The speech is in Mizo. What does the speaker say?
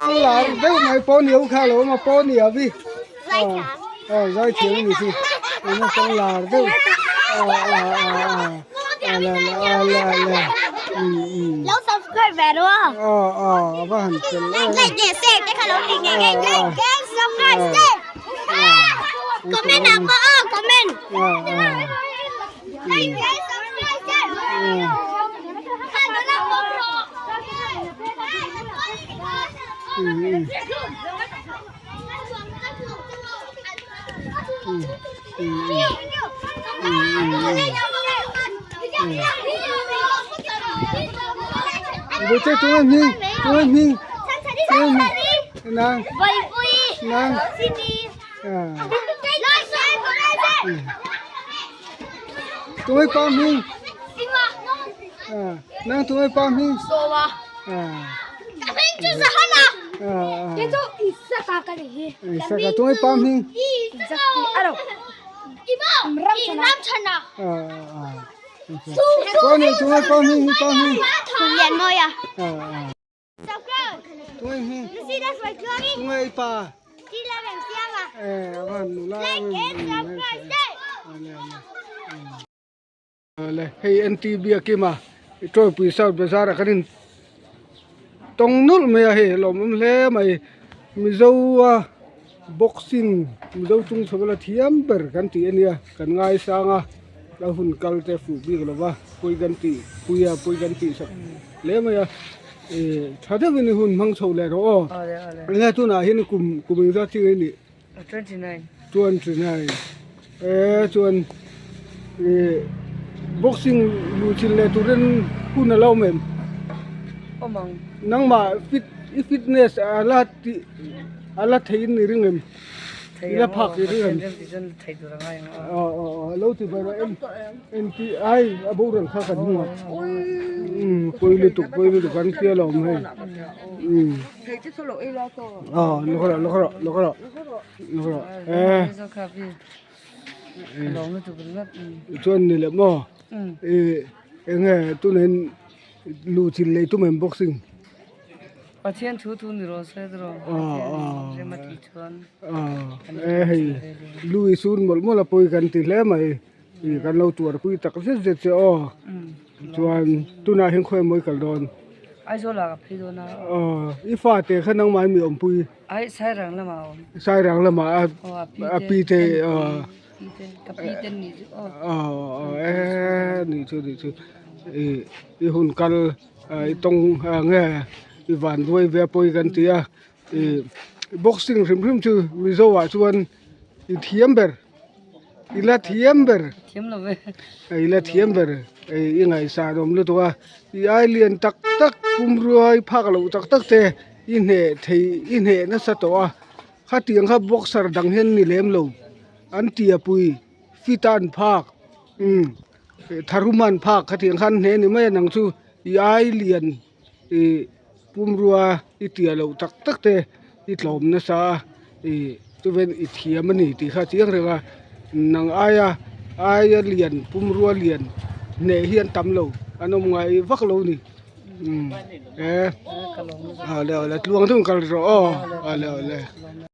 Lar deuh mai pawh ni ho kha lo awm a pawh ni a vi aw zai thiam a ni chu naupang lar deuh aw aw aw aw la la la la um um lo subscribe ve rawh aw aw a va han fel em like leh share te kha lo ti ngei ngei like and subscribe share comment ah pawh aw comment like and subscribe share Buổi chơi chúng em hi, chúng em hi. Nang. Nang. À. Tụi con hi. À, nang tụi con hi. À. À. Isaka tụi con hi. À à. Con này tụi con hi, con hi. À à. Tụi hi. Tụi pa. Eh, avan nula. Le hei NT Biakima Tawipui South Bazar ah kan in tawng nulh mai a hei lawmawm hle mai Mizo a boxing Mizo chung chho la thiam ber kan tih a nia kan ngaisang a la hun kal te fuh bik lo va pui kan tih pui a pui kan tih sak hle mai a ih tha deuhin i hun hmang chho leh rawh aw enge tunah hian kum kum engzat chi nge nih. 29 e chuan ih boxing luh chilh leh turin hun a lo awm em nangmah fit i fitness a la tih a la theih in i ring em i la phak i ring em aw aw aw lo ti ber a en tih ai a boral kha kan hmu a umm pawi lutuk pawi lutuk kan hria lo awm hei umm. Aw lawk rawh lawk rawh lawk rawh lawk rawh eh chuan ni leh maw ih eng nge tunah luh chilh leh tum em boxing Pathian thu thu ni rawh se rawh rem a tih chuan eh hei lu i sun mawlh mawlh a pawi kan ti hle mai ih kan lo tuar pui tak zet zet che aw chuan tunah hian khawi mawi kal dawn. Aizawl ah ka phei dawn a. Aw i fate kha nangmah mi awmpui. Ai Sairang lamah a awm. Sairang lamah a a pi te aw. Pi te ka pi te nih chu aw. Aw aw e nih chu nih chu i i hun kal i tawng nge i van duai ve pawi kan ti a i boxing hrim hrim chu Mizo ah chuan i thiam ber. I la thiam ber. Thiam lo ve. I la thiam ber. I ngaihsan awm lutuk a. I ai lian tak tak pumrua i phak loh tak tak te i hneh thei i hneh nasa tawh a. Khatiang kha boxer dang hian ni lem lo. An tiapui fit a an phak umm tharum a an phak khatiang kha an hneh ni mai a nang chu i ai lian i pumrua i tia loh tak tak te i tlawm nasa a ih chuven i thiam a ni tih kha a chiang reng a nang aia aia lian pumrua lian hneh hi an tam lo an awm ngai vak lo a ni umm e awle awle tluang deuhin kal rawh aw awle awle.